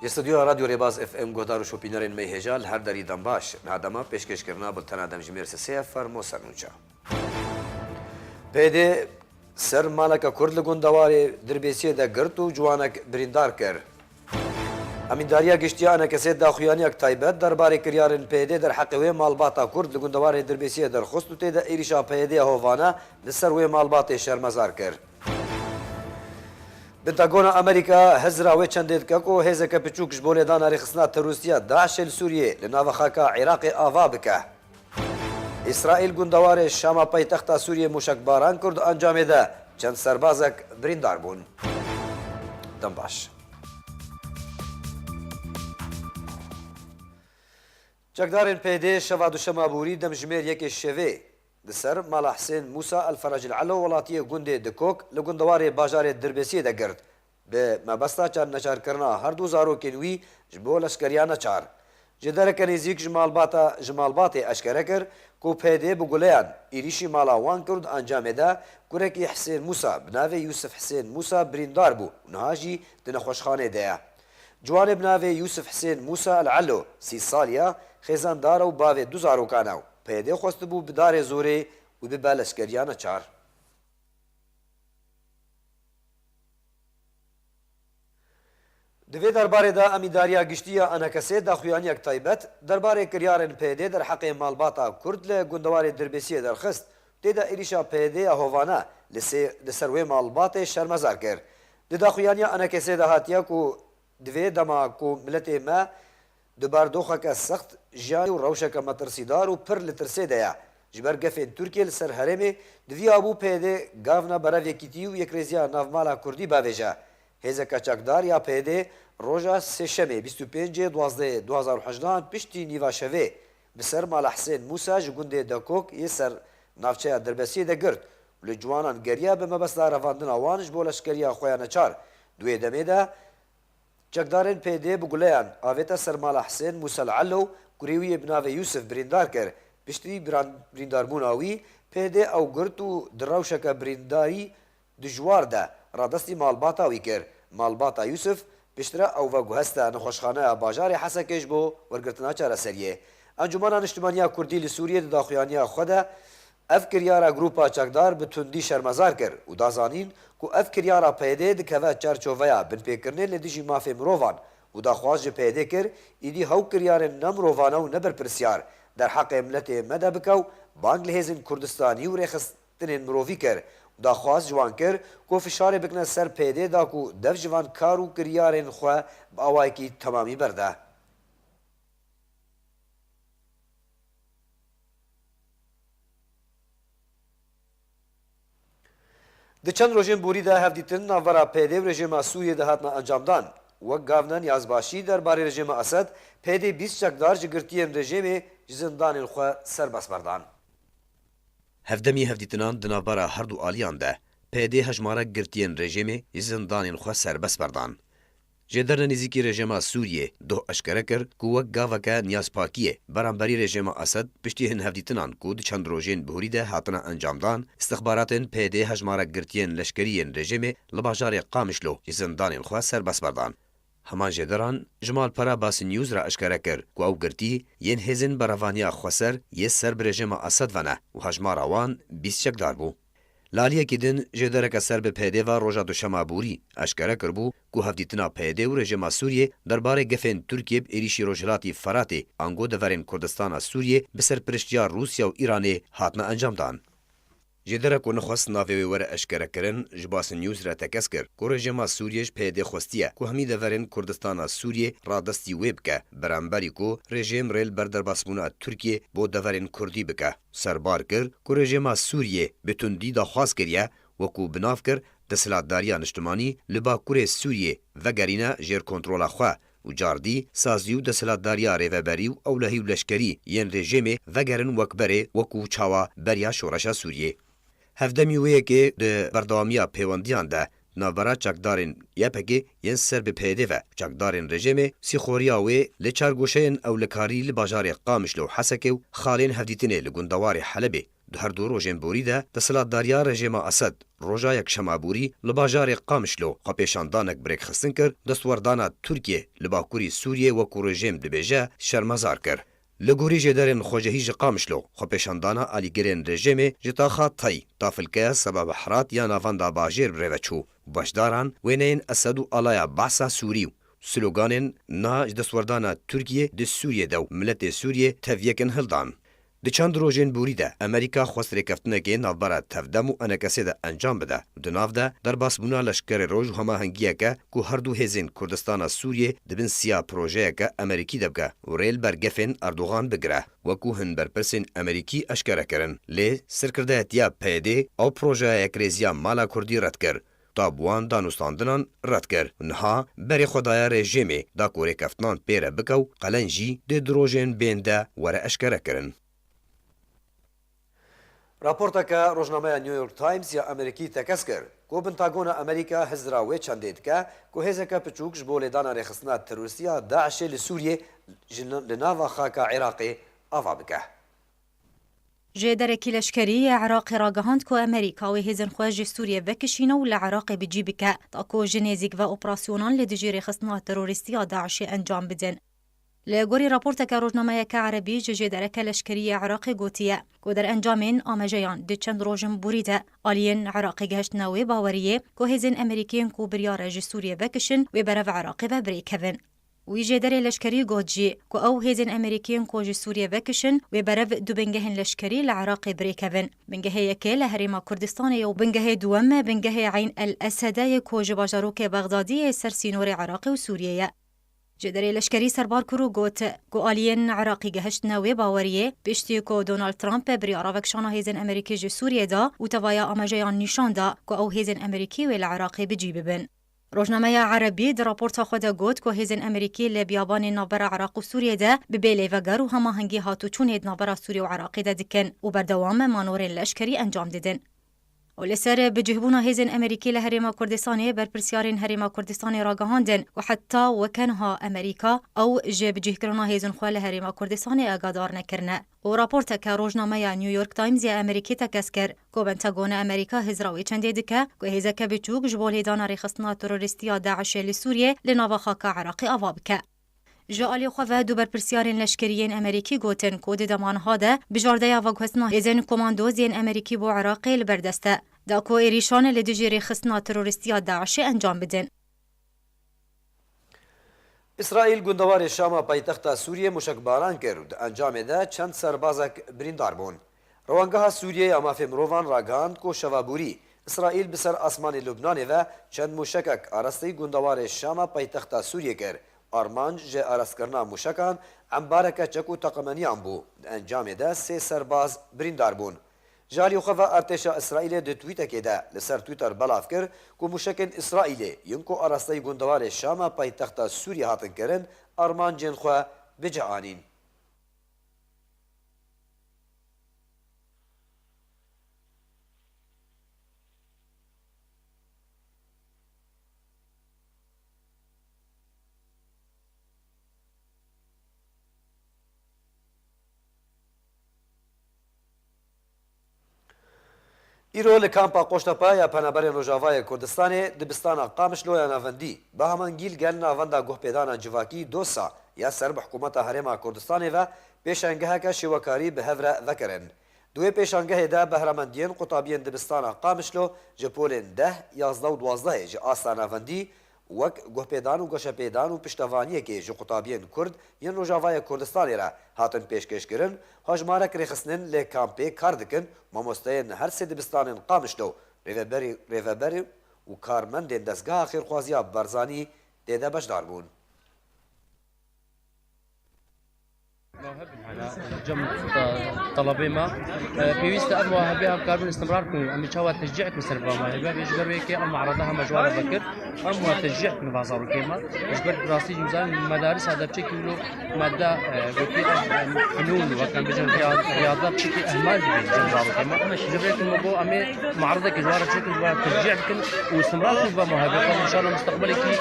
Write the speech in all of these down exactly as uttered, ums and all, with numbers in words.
Li stûdyoya Radyo Rêbaz F M guhdar û şopînerên me hêja li her derî dem baş. Niha dema pêşkêşkirina bultena demjimêr sisê ye, fermo ser nûça. P Y D ser maleke Kurd li gundewarê Dirbêsiyê de girt û ciwanek birîndar kir. Emîndariya Giştî ya E N K S'ê daxuyaniyek taybet derbarê kiryarên P Y D derheqê wê malbata Kurd li gundewarê Dirbêsiyê derxist û tê de êrîşa P Y D'ya hovane li ser wê malbatê şermezar kir. Pentagona Amerîka hizra wê çendê dike ku hêzeke piçûk ji bo lêdana rêxistina terorîstiya DAIŞ'ê li Sûriyê li nava xaka Iraqê ava bike. Îsraîl gundewarê Şama paytexta Sûriyê mûşekbaran kir û di encamê de çend serbazek birîndar bûn. Dem baş. Çekdarên P Y D şeva duşema borî demjimêr yekê şevê di ser mala Hisên Mûsa El Ferec El Elo welatiyê gundê Dikok li gundewarê bajarê Dirbêsiyê de girt. Bi mebesta çar neçarkirina her du zarokên wî ji bo leşkeriya neçar. Jêdereke nêzîk ji malbata, ji malbatê eşkere kir ku P Y D bi guleyan êrîşî mala wan kir û di encamê de kurekî Hisên Mûsa bi navê Yûsif Hisên Mûsa birîndar bû û niha jî di nexweşxanê de ye. Ciwanê bi navê Yûsif Hisên Mûsa El Elo, sî salî ye, xêzendar e û bavê du zarokan e û P Y D xwestibû bi darê zorê wî bibe leşkeriya neçar. Di vê derbarê de Emîndariya Giştî ya E N K S'ê daxuyaniyek taybet derbarê kiryarên P Y D derheqê malbata Kurd li gundewarê Dirbêsiyê derxist. Tê de êrîşa P Y D ya hovane li sê, li ser wê malbatê şermezar kir. Di daxuyaniya E N K S'ê de hatiye ku di vê dema ku miletê me di bar doxeke sext jiyanê û rewşeke metirsîdar û pir li tirsê de ye. Ji ber gefên Tirkiyê li ser herêmê, diviyabû P Y D gavna berev yekîtî û yekrêziya navmala Kurdî bavêje. Hêzeke çekdar ya P Y D roja Sêşemê bîst û pêncê duwazdehê du hazar û hejdehan piştî nîva şevê bi ser mala Hisên Mûsa ji gundê Dekok yê ser navçeya Dirbêsiyê de girt û li ciwanan geriya bi mebesta revandina wan ji bo leşkeriya xwe ya neçar. Di wê demê de Çekdarên P Y D bi guleyan avête ser mala Hisên Mûsa El Elo, kurê wî yê bi navê Yûsif birîndar kir. Piştî biran-, birîndarbûna wî, P Y D ew girt û di rewşeke birîndarî dijwar de radestî malbata wî kir. Malbata Yûsif piştre ew veguheste nexweşxaneya bajarê Hesekê ji bo wergirtina çareseriyê. Encûmena Niştimaniya Kurdî li Sûriyê di daxuyaniya xwe de Ev kiryara grûpa çekdar bi tundî şermezar kir û da zanîn ku ev kiryara P Y D dikeve çarçoveya binpêkirinê li dijî mafê mirovan û daxwaz ji P Y D kir, îdî hew kiryarên nemirovane û neberpirsiyar derheqê miletê me de bike û bang li hêzên Kurdistanî û rêxistinên mirovî kir û daxwaz ji wan kir ku fişarê bikine ser P Y D da ku dev ji van kar û kiryarên xwe bi awayekî temamî berde. Di çend rojên borî de hevdîtin navbera P Y D û rejîma Sûriyê de hatina encamdan. Wek gavna niyazbaşî derbarê rejîma Esed, P Y D bîst çekdar ji girtiyên rejîmê ji zindanên xwe serbest berdan. Hevdemî hevdîtinan di navbera her du aliyan de, P Y D hejmarek girtiyên rejîmê ji zindanên xwe serbest berdan. Jêderine nêzîkî rejîma Sûriyê doh eşkere kir ku wek gaveke niyazpakiyê beramberî rejîma Esed piştî hin hevdîtinan ku di çend rojên bihurî de hatine encamdan, istixbaratên P Y D hejmarek girtiyên leşkerî yên rejîmê li bajarê Qamişlo ji zindanên xwe serbest berdan. Heman jêderan ji malpera Basî News re eşkere kir ku ew girtî yên hêzên berevaniya xweser yê ser bi rejîma Esed ve ne û hejmara wan bîst çekdar bû. Li aliyekî din, jêdereke ser bi P Y D ve roja duşema borî eşkere kiribû ku hevdîtina P Y D û rejîma Sûriyê derbarê gefên Tirkiyê bi êrîşî Rojhilatî Feratê ango deverên Kurdistana Sûriyê bi serpiriştiya Rûsya û Îranê hatine encamdan. Jêderek ku nexwest navê wê were eşkerekirin, ji Basî News re tekez kir ku rejîma Sûriyê ji P Y D xwestiye ku hemî deverên Kurdistana Sûriyê radestî wê bike, beramberî ku rejîm rê li ber derbasbûna Tirkiyê bo deverên Kurdî bike. Serbar kir ku rejîma Sûriyê bi tundî daxwaz kiriye, wekû bi nav kir desthilatdariya niştimanî li Bakurê Sûriyê vegerîne jêr kontrola xwe û cardî sazî û desthilatdariya rêveberî û ewlehî û leşkerî yên rejîmê vegerin wek berê, wekû çawa beriya şoreşa Sûriyê. Hevdemî wê yekê di berdewamiya pêwendiyan de navbera çekdarên Y P G yên ser bi P Y D ve û çekdarên rejîmê sîxoriya wê li çar goşeyên ewlekarî li bajarê Qamişlo û Hesekê û xalên hevdîtinê li gundewarê Helebê Di her du rojên borî de desthilatdariya rejêma Esed roja yekşema borî li bajarê Qamişlo xwepêşandanek bi rêkxistin kir, destwerdana Tirkiyê li bakurî Sûriyê wekû rejêm dibêje şermezar kir. Li gorî jêderên xwecihî ji Qamişlo, xwepêşandana alîgirên rejêmê ji taxa Tay, Tafilkeya Sebabehrat ya navenda bajêr bi rê ve çû. Beşdaran wêneyên Esed û alaya Behsa Sûrî û sloganên na ji destwerdana Tirkiyê di Sûriyê de û miletê Sûriyê tev yek in hildan. Di çend rojên borî de Amerîka xwest rêkeftinekê navbera Tevdem û Enekesê de encam bide û di nav de derbasbûna leşkerê roj û hemahengiyeke ku her du hêzên Kurdistana Sûriyê di bin siya projeyeke Amerîkî de bike û rê li ber gefên Erdogan bigire, wekû hin berpirsên Amerîkî eşkere kirin. Lê serkirdayetiya P Y D ew projeya yekrêziya mala Kurdî red kir. Tab wan danûstandinan red kir. Niha berê xwe daye rejêmê da ku rêkeftinan pê re bike û qelen jî dê di rojên bên de were eşkerekirin. Raporteke rojnameya New York Times ya Amerîkî tekez kir ku Pentagona Amerîka hizra wê çendê dike ku hêzeke piçûk ji bo lêdana rêxistina terorîstî ya DAIŞê li Sûriyê ji li nava xaka Iraqê ava bike. Jêderekî leşkerî yê Iraqê ragihand ku Amerîka wê hêzên xwe ji Sûriyê vekişîne û li Iraqê bi cî bike, ta ku ji nêzîk ve operasyonan li dijî rêxistina terorîstî ya DAIŞê encam bidin. Li gorî raporteke rojnameyeke erebî ji jêdereke leşkerî yê Iraqê gotiye ku derencamên amejeyan di çend rojên borî de aliyên Iraqê gihiştine wê baweriyê ku hêzên Amerîkî yên ku biryar e ji Sûriyê vekişin wê berev Iraqê ve birêkevin. Wî jêderê leşkerî got jî ku ew hêzên Amerîkî yên ku ji Sûriyê vekişin wê berev du bingehên leşkerî li Iraqê birêkevin. Bingehê yekê li Herêma Kurdistanê ye û bingehê duwem bingehê Eyn El Esede ye ku ji bajarokê Bexdadî yê ser sînorê Iraqê û Sûriyê ye. Jêderê leşkerî serbar kir û got ku aliyên Iraqî gihiştine wê baweriyê piştî ku Donald Trump biryara vekişana hêzên Amerîkî ji Sûriyê da û tevaya amajeyan nîşan da ku ew hêzên Amerîkî wê li Iraqê bi cî bibin. Rojnameya Erebî di raporta xwe de got ku hêzên Amerîkî li biyabanên navbera Iraq û Sûriyê de bi bê lêveger û hemahengî hatûçûnê di navbera Sûriyê û Iraqê de dikin û berdewam manorên leşkerî encam didin. Û li ser bicihbûna hêzên Amerîkî li Herêma Kurdistanê berpirsyarên Herêma Kurdistanê ragihandin ku heta weke niha Amerîka ew ji bicihkirina hêzên xwe li Herêma Kurdistanê agadar nekirine. Û raporteke rojnameya New York Times ya Amerîkî tekez kir ku Pentagona Amerîka hizra wê çendê dike ku hêzeke biçûk ji bo lêdana rêxistina terorîstî ya DAIŞê li Sûriyê li nava xaka Iraqê ava bike. Ji alî xwe ve du berpirsyarên leşkerî yên Amerîkî gotin ku di dema niha de bijardeya veguhestina hêzên komandoz yên Amerîkî bo Iraqê li ber dest e, da ku êrîşan li dijî rêxistina terorîstî ya DAIŞê encam bidin. Îsraîl gundewarê Şama paytexta Sûriyê mûşekbaran kir û di encamê de çend serbazek birîndar bûn. Rewangeha Sûriyê ya Mafê Mirovan ragihand ku şeva borî Îsraîl bi ser asmanê Lubnanê ve çend mûşekek arasteyî gundewarê Şama paytexta Sûriyê kir. Armanc ji arastkirina mûşekan embareke çek û teqemeniyan bû. Di encamê de sê serbaz birîndar bûn. Ji alî xwe ve artêşa Îsraîlê di twîtekê de li ser Twitter belav kir ku mûşekên Îsraîlê yên ku arasteyî gundewarê Şama paytexta Sûriyê hatin kirin, armancên xwe bi cih anîn. Îro li kampa Qoştepe ya Penaberên Rojavayê Kurdistanê dibistana Qamişlo ya Navendî bi hemahengî li gel Navenda Guhpêdana Civakî, DOSA, ya ser bi Hikûmeta Herêma Kurdistanê ve pêşangeheke şêwekarî bi hev re vekirin. Di wê pêşangehê de behremendiyên qutabiyên dibistana Qamişlo ji polên deh, yazdeh û duwazdehê ji asta navendî wek guhpêdan û goşepêdan û piştevaniyekê ji qutabiyên Kurd yên Rojavayê Kurdistanê re hatin pêşkêşkirin, hejmarek rêxistinên li kampê kar dikin, mamosteyên her sê dibistanên Qamişlo, rêveberî, rêveberî û karmendên Dezgeha Xêrxwaziya Barzanî tê de beşdar bûn. Cem te-, telebê me. E, pêwîst e ev mewahibê hevkarbin istimrar bikin. Em ê çawa teşcî bikin ser vê mewahibê? Ji ber wê yekê ev me'rada heme ji wan re vekir. Em wa teşcî bikin va zarokê me. Ji ber rastî jî em zanin medarîsa de çekî wilo madde, e, gotî ev, em, fenûn, wek em bêjin riya-, riyada çekî ihmal dibin cem zarokê me. Ji vê yekê me got em ê me'radekê ji wan re çêkin, ji wan re teşcî bikin û istimrar bikin va mewahibê xwe. Înşallah musteqbelekî,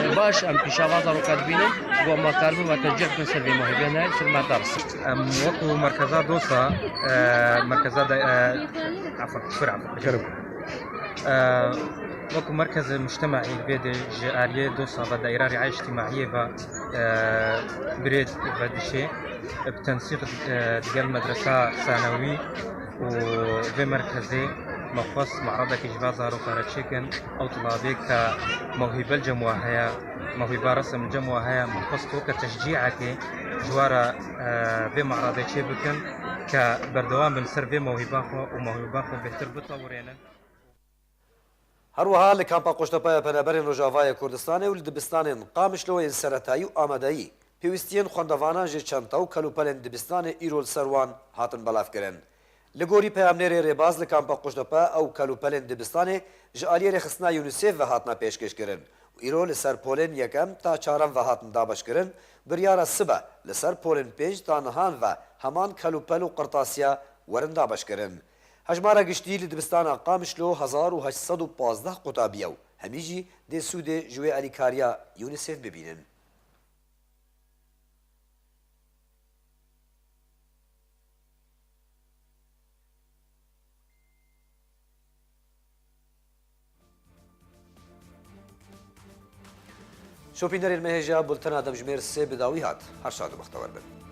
e, baş em pêşa va zaroka dibînin. Got em wa karibin wa teşcî bikin ser vê mewahibê ne, ser me Em wekî merkeza dosa, e, merkeza de, e, afwan, kufir, afwan. Kerem. E, wekî merkezê mujtemaî vê de ji aliyê dosa ve daîra riaya îctimaiyê ve, e, birêd vedişê, bi tensîq, e, digel medresa sanewî û vê merkezê me xwest me'redekê ji va zaroka re çêkin. Ew tilabê ke mewhîbe li cem wa heye, mewhîba resim li cem wa heye, me xwest weke teşcî'ekê ji wa re, e, vê me'redê çê bikin ke berdewam bin ser vê mewhîba xwe û mewhîba xwe bêhtir bitewirênin. Her wiha li kampa Qoştepe ya Penaberên Rojavayê Kurdistanê û li dibistanên Qamişlo yên seretayî û amadeyî pêwîstiyên xwendevanan ji çenta û kelûpelên dibistanê îro li ser wan hatin belavkirin. Li gorî peyamnêrê rêbaz li kampa Qoştepe ew kelûpelên dibistanê ji aliyê rêxistina UNICEF ve hatine pêşkêşkirin û îro li ser polên yekem ta çarem ve hatin dabeşkirin, biryara sibe li ser polên pênc ta nihan ve heman kelûpel û qirtasiya werin dabeşkirin. Hejmara giştî li dibistana Qamişlo hezar û heşt sed û pazdeh qutabiye û hemî jî dê sûdê ji wê alîkariya UNICEF bibînin. Şopînerên me hêja bultena demjimêr sê bi dawî hat. Her şad û bextewer bin.